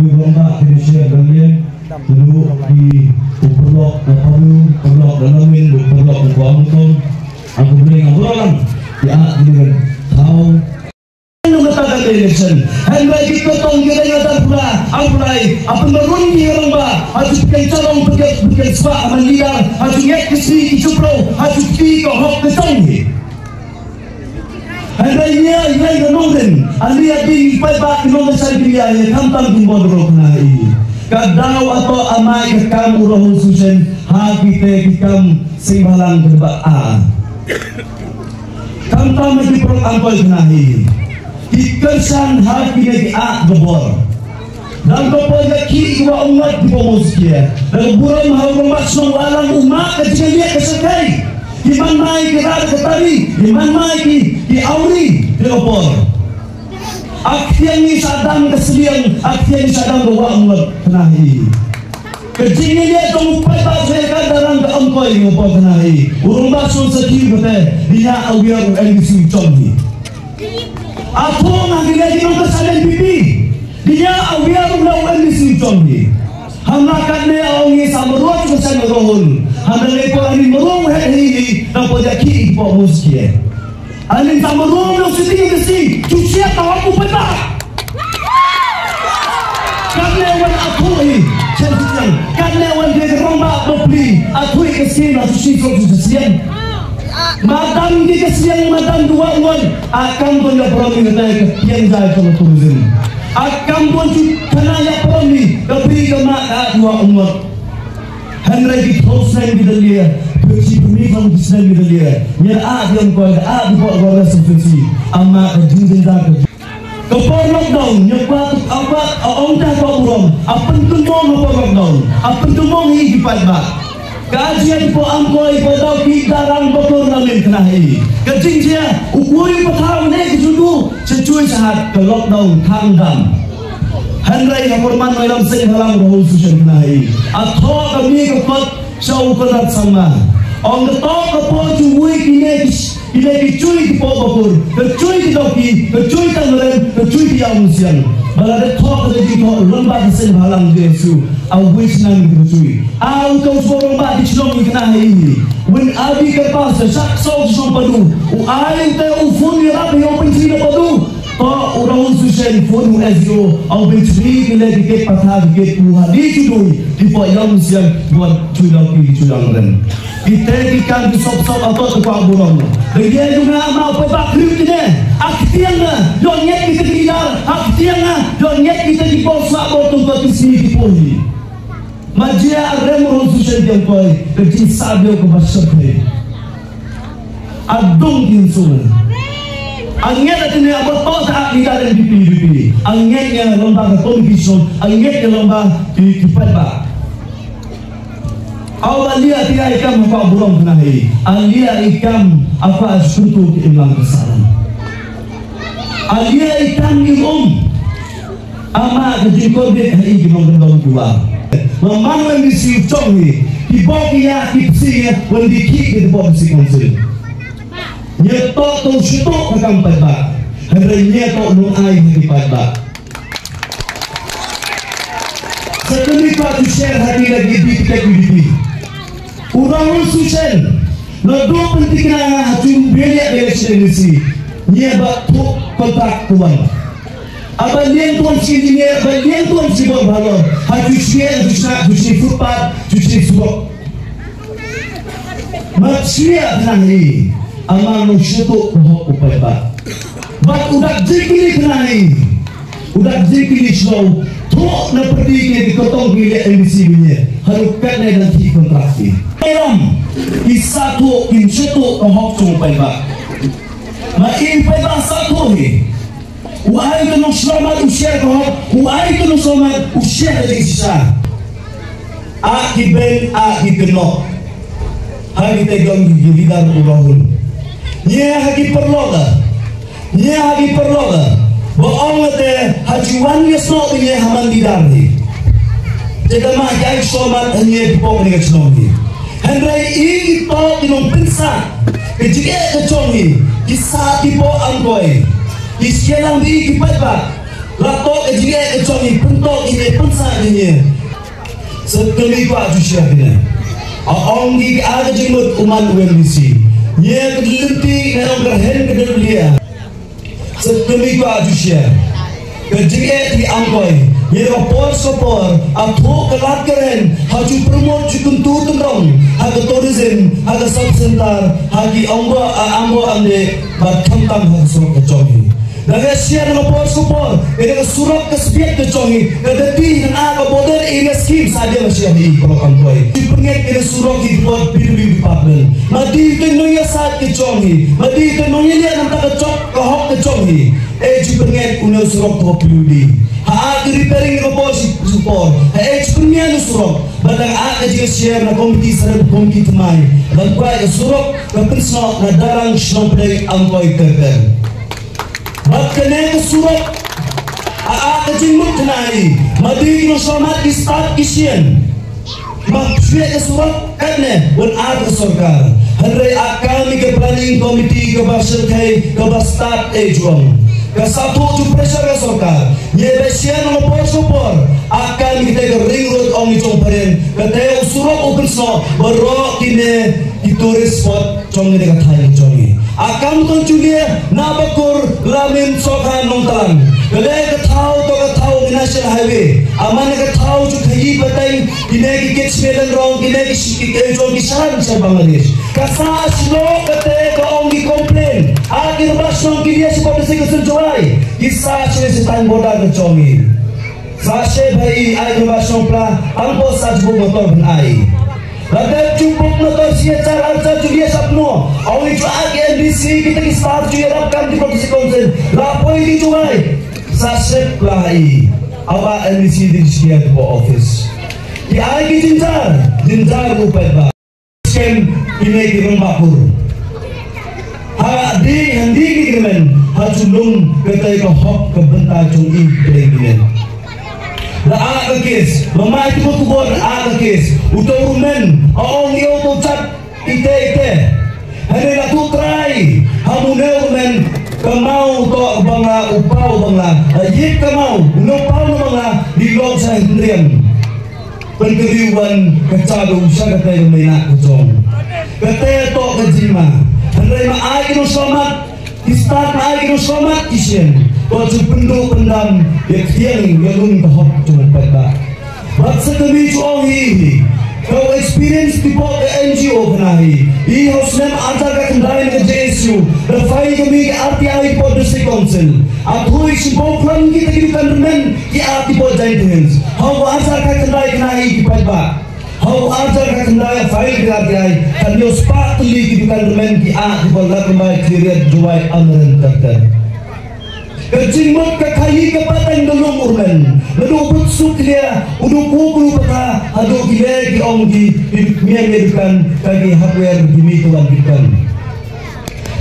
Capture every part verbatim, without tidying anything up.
Bong ba ki sher dang yen. Tulu ki u paralok na Palu, paralok na Lamin, u paralok na Kuala Lumpur. Ang kumne ang bro lang. Ya, ini kan. Tau. Nung kata ka election. Hynrei ki kyrtong ki dei nga ta pula, ang pulai. Apun barun ki rangbah. Ha ju pynkynshalong, pynkyns, pynkynsbah, ha man leader. Ha ju ngiat ki sngi ki jubru. Ha ju pynkyns ka hok ka jong hi. Hynrei ïa, ïa, ïa nongrim, ale ïa ding paidbah ki nongkyrshan ki ïa, ïa khamtam kin bor bor kane hi. Ka daw ato amai ka kam u Rahul Suchen, ha kite ki kam seng bhalang kaba a. Khamtam ki prok angkoi kane hi. Ki kyrshan ha kine ki a ka bor. Dang ka por ïa ki ki wa ummat ki pom u skia. Dang burom ha u rangbah shnong wa lang ummat ka jingïaleh ka shakai. Ki man mai ki rad ka tari, ki man mai ki, ki awri, ki opor. Ak tiang ni sadang ka sliang, ak tiang ni sadang ka wa ummat kane hi. Ka jingïaleh ka u paidbah ka darang ka angkoi ka por kane hi. U rangbah shnong sa ki kate, di ïa awir u N D C jong hi. Ato nga ngi leh ngi nong ka salen pipi. Di ïa awia u la u M D C u jong ngi. Hama katne ong ngi sa mruh u salen rohun. Hama le ko ani mruh u het hi ni na po ja ki i po mus ki e. Ani sa mruh u siti ngi si. Chu sia ta wa ku peta. Katne wan aku hi. Chen siang. Katne wan de rong ba bopli. Aku i ke si na chu si so chu siang. Madan ki ka siang madan dua ngon. A kam don ïa prom ni ka tai ka pian jai ka tourism. A kam don ju kana ïa prom ni ka bri ka ma ka dua ngon. Hynrei ki thos nang ki dalia. Pyrsi pyrmi fam ki snang ki dalia. Nya a diam koi a di bok gora sufisi. Ama ka jinjin da ka Ka por lockdown, ïa kwah, a kwah, a ong ta ka burom, a pyntumong ha por lockdown, a pyntumong hi ki paidbah. Ka jia ki po am koi, po dau ki darang bokor na men kena hi. Ka jingjia, u kui pathaw ne ki judu, cha chui cha hat, ka lockdown, thang dam. Hynrei ha por man mai lam seng halang rohul sushen kena hi. A tho ka mi ka kot, sha u Konrad Sangma. Ong ka tho ka po chu wui ki ne ki Ki dei ki chui ki poh bakur, ka chui ki doki, ka chui tang ren, ka chui ki ïaw mynsiem. Ba la dep thok ka dei ki thok lem bad ka seng bhalang Jisu. A wei chnang ki chui. A u tong sbo lem bad ki chnong ki kena ha ïing. Win a bi ka pas ka shak saw ki shong padu. U ai u te u phone ïa rap ïa u pynchri na padu. To u raun su shen phone u S D O. A u pynchri ki le ki kek patha ki kek u ha di chui dui. Ki poh ïaw mynsiem. Buat chui doki ki chui tang ren. Kita ki kam ki sop sop ato tu kwa burom. Bagi aku nga mau pebak kriu kine. Ak tiang na, yon nyet kita ki dar. Ak tiang na, yon nyet kita ki bos mak bos tu kwa kisi ki poli. Majia arem ron sushen tiang koi. Kecil sabio ke basep he. Adung kin sung. Angin ati ne abato sa ak ni dar N D P D P. Angin yang lomba ke kompetisi. Angin yang lomba di kipat ba. Aw ba lia ti ai kam apa burom kena hi. A lia i kam apa sekutu ki imlang kesaran. A lia i kam i um. Ama ke jingkor bit ha i ki mong kendong dua. Mamang wan di si u chong hi. Ki bok ia ki psi ia wan di ki ki bok si kongsil. Nya tok tu shutuk ke kam pat ba. Hynrei nya tok nung ai ha ki pat ba. Sa kami pa tu share ha ki lagi di kita ki di. Urang sushen. Na do penting kena ha tu beliak beliak sini si. Nya ba tu kontrak tuan. Aba liang tuan si ni nya ba liang tuan si bom balor. Ha tu share tu share tu si footpath tu si subok. Mat shia kena hi. Ama nong shutuk hok u paidbah. Bat udak jikili kena hi. Udak jikili slow. Tok na perdi ke di kotong ki le M D C bini. Haru kat na dan ti kontrak ki. Elam. Ki satu, ki shutuk hok chung paidbah. Ma i paidbah satu hi. U ai ka nong selamat u share ka hok, u ai ka nong selamat u share ka shisha. A ki ben, a ki kenok. Ha ki te gam ki lidar u Rahul. Nya ha ki perlok la. Nya ha ki perlok la. Ba ong te ha jiwan nya snok nya ha man lidar ni. Te da ma ki ai selamat nya ki pok ni ka chnong ni. Hynrei i ki pok ki nong pinsa. Ki jike ka chong ni. Ki sa ki pok angkoi. Ki skelang di ki paidbah. La toh ka jingeh ka jong ngi, pyntoh ïa ngi, pynsah ïa ngi. Sa kami kwah ju share kine. A ong ki ka jingmut u man u M D C. Ngi ka lynti ne ong ka hen ka dep lia. Sa kami kwah ju share. Ka jingeh ti angkoi. Ngi ka por sa por. A thuh ka lad ka ren. Ha ju promote ju kyntu tyndong. Ha ka tourism. Ha ka sub center. Ha ki ong ba a ong ba ande. Ba khamtam ha ka surok ka jong ngi. Da ka share na por sa por, ka surok ka sbiet ka jong ngi, ka dei na ka border area scheme sa dei la share hi ko angkoi. Ki pynget ka surok hi ko P W D department. Ma dei ka nongïasaid ka jong ngi, ma dei ka nongïaleh na ka jok ka hok ka jong ngi. E ju pynget u na surok ko P W D. Ha ka repairing na por sa por. Ha e ju pynget na surok. Ba dang a ka jingshare na komiti sarem komiti thymmai. Dang kwai ka surok ka pynsnoh na darang shnong pdeng angkoi kerker. Bad kane ka surok, a, a ka jingmut kane, ma dei ki nongshong mat ki stad ki sien. Ma shuwa ka surok, katne, wan ar ka sorkar. Hynrei a kane ka planning committee kaba shyrkhei, kaba stad e juang. Ka sa thuh ju pressure ka sorkar. Ngi ba sien na por sa por. A kane ka ring road ong i jong paren. Kata u surok u pynsnoh, baroh kine ki tourist spot. Jong ngi da ka thaiñ jong ngi. A kam tang Julia na Bakur Lamin Sokha Nongtalang. Ka leh ka thaw to ka thaw ngi National Highway. A man ka thaw ju khaïi pateng kine ki kit smelan rong kine ki shi ki ke jong ki shan sha Bangladesh. Ka sa shlo ka te ka ong ki complain. A ki ba shong ki dia shi pop si ka sun Jowai. Ki sa shlo shi tang border ka jong ngi. Sa she bhai ai ba shong pla ang ko sa ju motor ban ai. La dep ju buk motor sia char ar char ju lia sap no. Awi ju ak N D C kita ki staff ju yarap kam di Constituency Council. La poi di ju ai. Sa sep la i. Awa N D C di sia di po office. Ki ai ki jinjar, jinjar u pet ba. Skem kine ki rong bakur. Ha di, ha di ki men, ha ju lum, kata ka hok, ka bynta jong i, kata ki men. La a ka kes, ma mai tu tu bor a ka kes. Uto rumen, a ong yo to chat, ite ite. Hane la tu trai, ha mune rumen, ka mau to bangla, u pau bangla, a yip ka mau, u no pau no bangla, di lok sa hindriam. Pynkyriu wan ka cha u sha kata ka mena ka jong. Kata to ka jingma. Hynrei ma ai ki nongshong mat. Ki stad ma ai ki nongshong mat ki sien. Ko ju pynduh pyndam ïa ka tiang ïa lum ka hok jong u paidbah. Bad sa kami ju ong hi hi. Ka experience ki pok ka N G O kane hi. I hau snem arhajar khatkhyndai na ka J S U. Da file kami ka R T I pok District Council. A thui shu bok plan kita ki dukan remen ki a ki pok Jaintia Hills. Hau arhajar khatkhyndai kane hi ki paidbah. Hau arhajar khatkhyndai file ki R T I. Kan ïoh spah tylli ki dukan remen ki a ki pok Lad Rymbai Khliehriat Jowai Amren Karkar. Ka jingmut ka khaïi ka pateng da lum u rmen. Naduh u put suk lia, u duh ku ku pata, haduh ki le ki ong ki, ki mian le dukan, ka ki hardware, ki mi tuan dukan.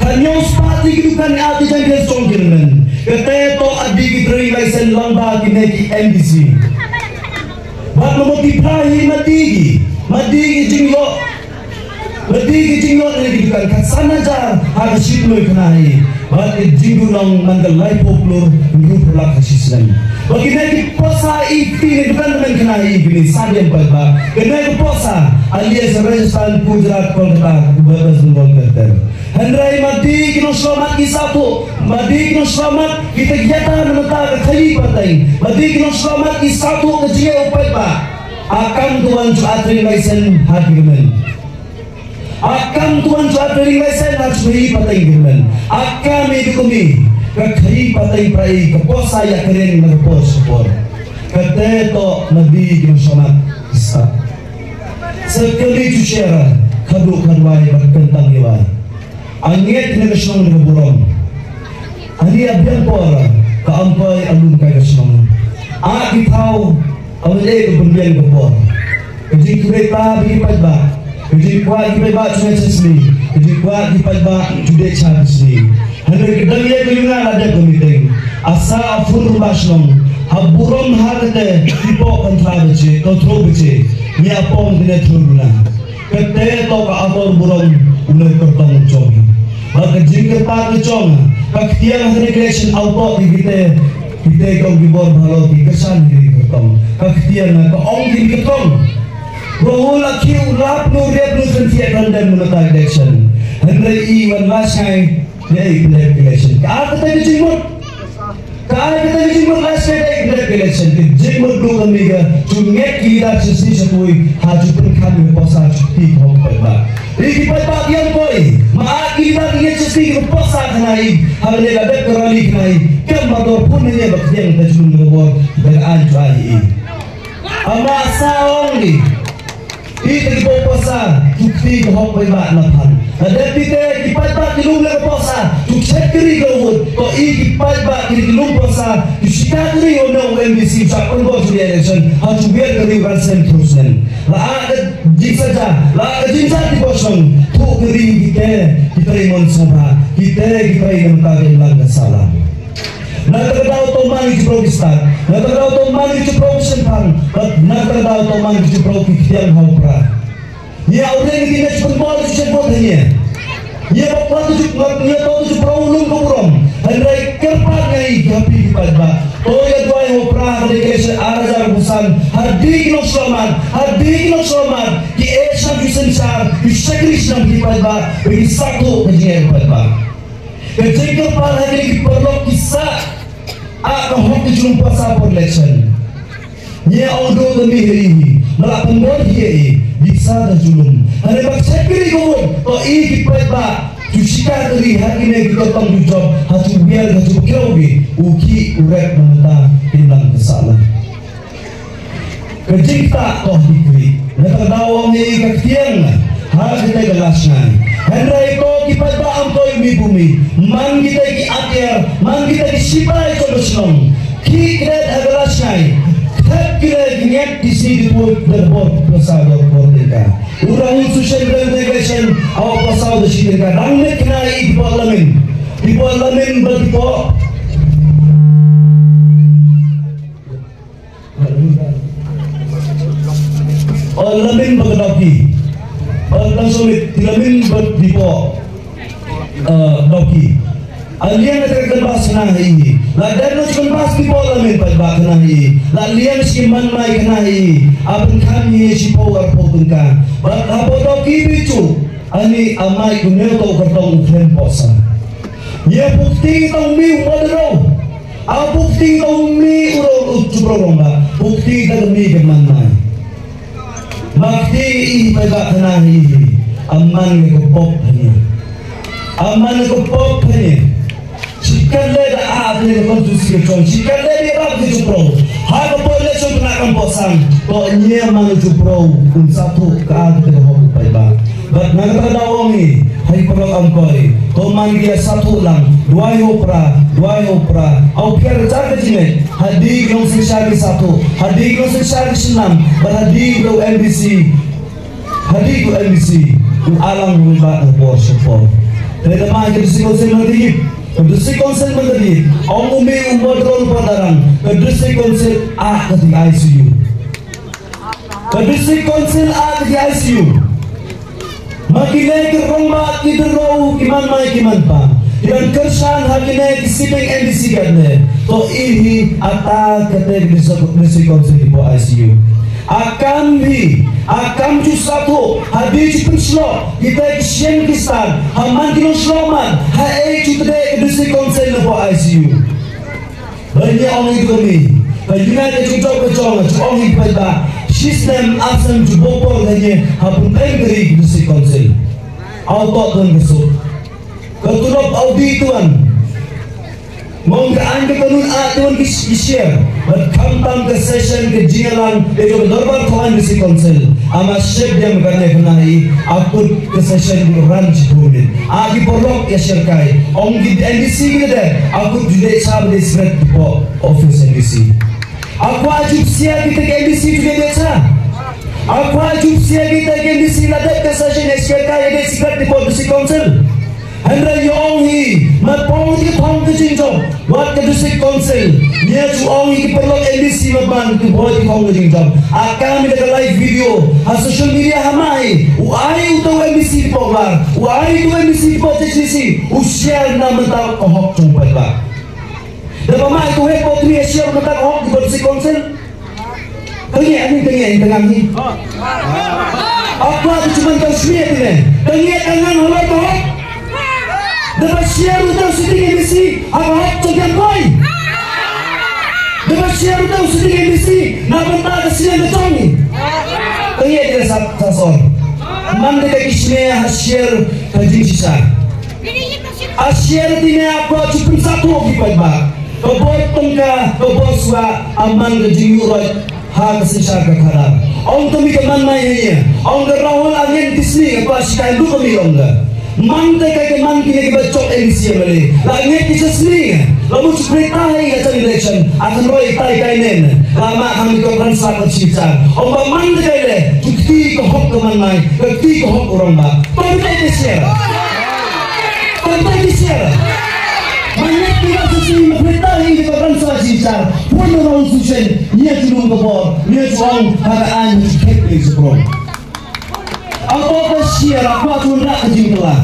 Ka ñiew spah tylli ki dukan, a ki jang ki song ki rmen. Kata to a di ki trading license lang ba ki ne ki M D C. Bad mo ki pra hi ma di ki, ma di ki jinglo. Lada ki jingïoh na ki dukan kat san hajar ha ka shi phew khyndai. Bad ki jingduh nong man ka laiphew klur hynriewphew lak ha shi snem. Bad kine ki posa i kti na dukan man khyndai kine sa dei em pat ba. Kine ki posa a lias Rajasthan, Gujarat, Kolkata, West Bengal, Kerala. Hynrei ma dei ki nongshong mat ki sah tuh, ma dei ki nongshong mat kita ki ïada na mynta ka khaïi pateng. Ma dei ki nongshong mat ki sah tuh ka jingeh u paidbah. A kam tuan ju a trading license ha ki men. A kam tuan ju a trading license ha ju hi pateng ki men. A kam i du kumi ka khaïi pateng prai ka posa ïa kren na ka pos por. Kata to ma dei ki nongshong mat ki sah. Sa kali ju share khadduh khadwai bad kyntang ïa wai. Angeit na ka shnong na ka burom. Ani a biang por ka ampai a lum kai ka shnong. A ki thaw a wele ka bynbiang ka por. Ka jingkhublei ta ba ki paidbah. Ka jingkwah ki paidbah ju ngai chesni. Ka jingkwah ki paidbah ju dei cha chesni. Hynrei ka dang ïa ka yunga la dep ka meeting. A sa a phun ruba shnong. Ha burom ha kate ki pok kan tha bache, ka thro bache. Ni a pom kine thro duna. Kata to ka ator burom u lei kyrtong jong. Ba ka jingkyrpad ka jong. Ka ktiang ha election auto di kite. Kita ki ong ki bor bahalor ki kyrshan ïa ki kyrtong. Ka ktien ka ong ki kyrtong. Ba u la khiew lap no rep no shen thiah tang dem na mynta election. Hynrei i wan lashai ïa i pynlep election. Ka kata ka jingmut. Ka kata ka jingmut lashai ïa i pynlep election. Ka jingmut du ka mi ka jingngeit ki leader shisha shisha tui ha jingpynkham ïa ka posa jong ki hok paidbah. Ïa ki paidbah ïa koi ma ki leader ïa shisha ki posa khnai ha lei la dep ka rally khnai. Kem ba dor pun ne ba kdiang ta jingmut ka bor ba ka ai jua i. Ama sa ong ni. Ite ki bok pasa, ki kti ki hok bai ba na phan. Na dep ite ki paidbah ki lum le ka pasa, ki chet kri ka wut. To i ki paidbah ki lum pasa, ki shika kri o no M D C chak pun bok election. Ha chu biar kri kan sen terusnen. La a ka jingsaja, la a ka jingsaja ki bosong. Tu kri ki te, ki trai mon sabha, ki te ki trai nemta ki lang ka salam. Na kata ka daw to man ki jubro ki stad. Na kata ka daw to man ki jubro ki shynpang. Na kata ka daw to man ki jubro ki ktiang ha u Prah. Ïa u reng ki nech pynbor ki shynpang ha ïa. Ïa ba kwat tu jub ngat ïa to tu jubro u lum ka burom. Hynrei kyrpad ngai ki happy ki paidbah. To ïa duwai ha u Prah ha dei ka election ar hajar arphew san. Ha dei ki nongshong mat. Ha dei ki nongshong mat. Ki eh sha ki synshar. Ki shakri shnam ki paidbah. Ba ki sah to ka jingeh ki paidbah. Ka jingkyrpad ha kine ki paralok ki sah ah ka hok ki jingpasa por election. Ïa ong do ka mi hi hi. Mala pynbor hi hi. Di sa da julum. Hane bak chakri ko. To i ki paidbah. Tu shika kri ha kine ki kyrtong tu job. Ha tu biar ha tu kiro ki. U ki u rek mynta. Inang ka sala. Ka jingktah to hi kri. Nga ta daw ong hi ka ktiang. Ha kita ka lashai. Hynrei to ki paidbah am koi mi bumi. Man kita ki atiar. Man kita ki sipai to shnong. Ki kret ha ka lashai. Kret ki le ki nget ki si di pur da bor pasa da bor tingka. Urang susen da ngai shen. Aw pasa da shi tingka. Dang met kena i di por lamin. Di por lamin ba di por. Lamin ba ka dawki. Tang sumit ti lamin ba dipo. Dawki. A liang ka kan bas na hi. La dan no kan bas dipo lamin ba ba na hi. La liang si man mai na hi. Apan kan hi si power po tun ka. Ba ha po dawki bichu. Ani amai ku neu to ka tong u kren posa. Ye bukti tong mi u modero. A bukti tong mi u ro u chubro romba. Bukti tong mi ke man mai. Makti i pada kana hi. Aman ke ko pop ni. Aman ke ko pop ni. Shikat le da a ne ko tu si chong. Shikat le di rap di chubro. Ha ko pop le chong na kam posang. To nye man chubro. Un satu ka a ke ko pop pada. Bad na kata ka daw ong i, hai paralok am koi, to man ki ïa satu lang, duwai u Prah, duwai u Prah, aw pher jar ka jingeh, ha di ki nongsynshar ki satu, ha di ki nongsynshar ki shnam, bad ha di ki M D C, ha di ki M D C, u alang u ba u por shapor. Te da ma ki District Council ma di, ki District Council ma di, ong u mi u modro u padarang, ki District Council a ka di I C U. Ka District Council a ka I C U. Ma ki lei ki rong ba ki dro ki man mai ki man pa. Ki ran kyrshan ha ki lei ki siping N D C ka lei. To i hi ata ka te ki District Council ki po I C U. A kam hi, a kam ju satu, ha di ju pynshlo, ki te ki shen ki stan, ha man ki nong shlo man, ha e ju te ki District Council ki po I C U. Ba ngi ong i dumi. Ba ngi na ka jingtok ka jong ka jong i pai ba. Shisnem asem ju bopor ka ngi ha pun peng kari ki District Council. Au tok don ka suk. Ka tulop au di tuan. Mong ka an ka kanun a tuan ki share. Ba khamtam ka session ka jingalang ka jong ka dorbar tuan District Council. Ama shep diam ka ne khana i akut ka session ku ran ji tuan. A ki porlok ya share kai. Ong ki N D C ki de. Akut ju de sa ba de sret po office N D C. Akwa jup sia kita ke N D C juga biasa. Akwa jup sia kita ke N D C la dep ka session S K K ya de secret di po District Council. Hynrei ïa ong hi, ma pong ti pong ka jingjop, wat ka District Council. Nia ju ong hi ki paralok N D C ma ban ki boi ti pong ka jingjop. Aka mi da ka live video ha social media ha mai. U ai u to N D C di po bar. U ai u to N D C di po H D C. U share na mental ka hok jong pai ba. Daba ma ito hep ko tni share mata ko hok di bot si council. Tangi ani tangi ani tangang ni. Apa tu cuma kau share tu ne. Tangi tangang halai ko hok. Daba share tu sitting M D C. Apa hok tu yang koi. Daba share tu sitting M D C. Na benta ka siang ka tong. Tangi ani sap sasor. Man de ka kishne ha share ka jingshisha. A share tine a kwah ju pynsah thuh ki paidbah. Ka bor tyngka, ka bor swah, a man ka jingïuhroit ha ka synshar ka khadar. Ong ka mih ka man mai ha ïa. Ong ka Rahul a ngin ki sngi ka kwah shikai lut ka mih ong ka. Man te ka ka man kine ki ba chok M D C M L A. La ngin ki sa sngi. La mu chuk rita ha ïa ka election. A kan roi tai kai nen. La ma kan ki ko kan sa ka chi sa. Ong ba man te ka le. Ju kti ka hok ka man mai. Ka kti ka hok orang ba. Pyntai ki share. Pyntai ki share. Manyet ki rasa sini mapyntai ki pakan sa sini share. Pun orang susen, nia tulung ka bor, nia tuang, pada an, nia tuang, nia tuang. Apa ka share, apa tu nak ka jingkela.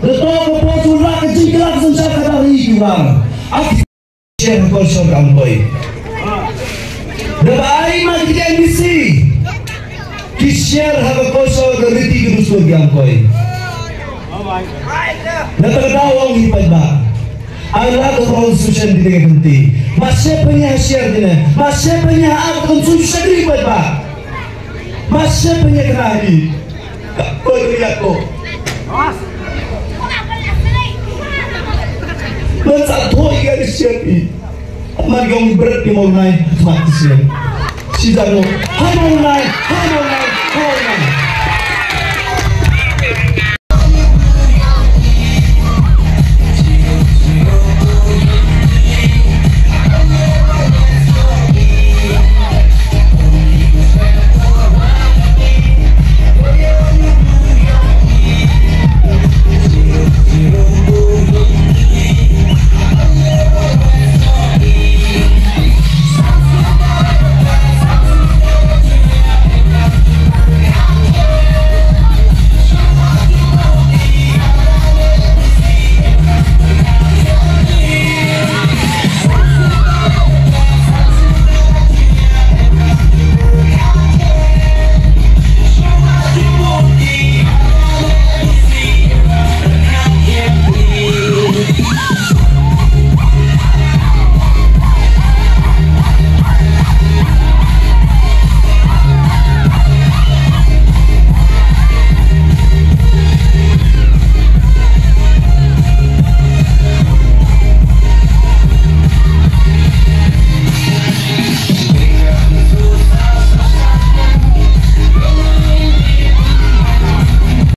Betul ka bor tu nak ka jingkela, ka sensar ka dari ki orang. Ak- Share ha Kolshor ka Angkoi. Da ba ai ma ki M D C. Ki share ha ka Kolshor ka riti ka dustur ki Angkoi. Na ta ka daw ong hi paidbah. Ai la ka rong suchen di ka kanti. Ma share pa nya share di ne. Ma share pa nya ha ka constitution di paidbah. Ma share pa nya ka na hi. Ka poi ka yak ko. Ngan sa thoi ka ri siat i. Man yong bret ki mong nai, mat ki siat. Si da no. Hai mong nai, hai mong nai, hai mong nai.